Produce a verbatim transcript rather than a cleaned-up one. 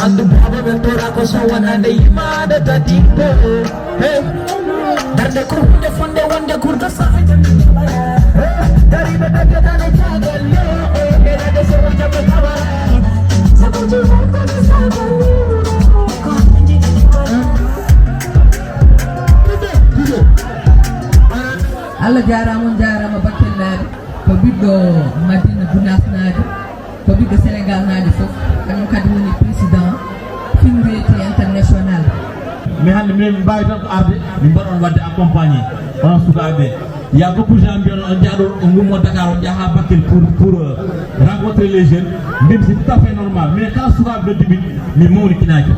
Andu baba ɓe tora ko so wonande yimade dadingo. Darde ko hunde fonde wonde kurdo sa. Dariɓe ɓe gadane jagal yo. Ɓe rade so wonjaɓe kawara. Allah jaaraama, on njaaraama Bakkilnaaɓe, ko ɓiɗɗo Madina Gunaasnaajo, ko ɓiɗɗo Sénégalnaajo fof, kañum kadi woni président Fimboyeti International. Mais hannde minen min mbaawi tan ko arde min mbaɗa on waɗde accompagné onon sukaaɓe ɓe. Il y a beaucoup de gens mbiyon on njaha ɗo on ngummo Dakar on njaha Bakel pour pour rencontrer les jeunes. Mbimi c'est tout à fait normal, mais kala sukaaɓe noddi min min mawnikinaaki.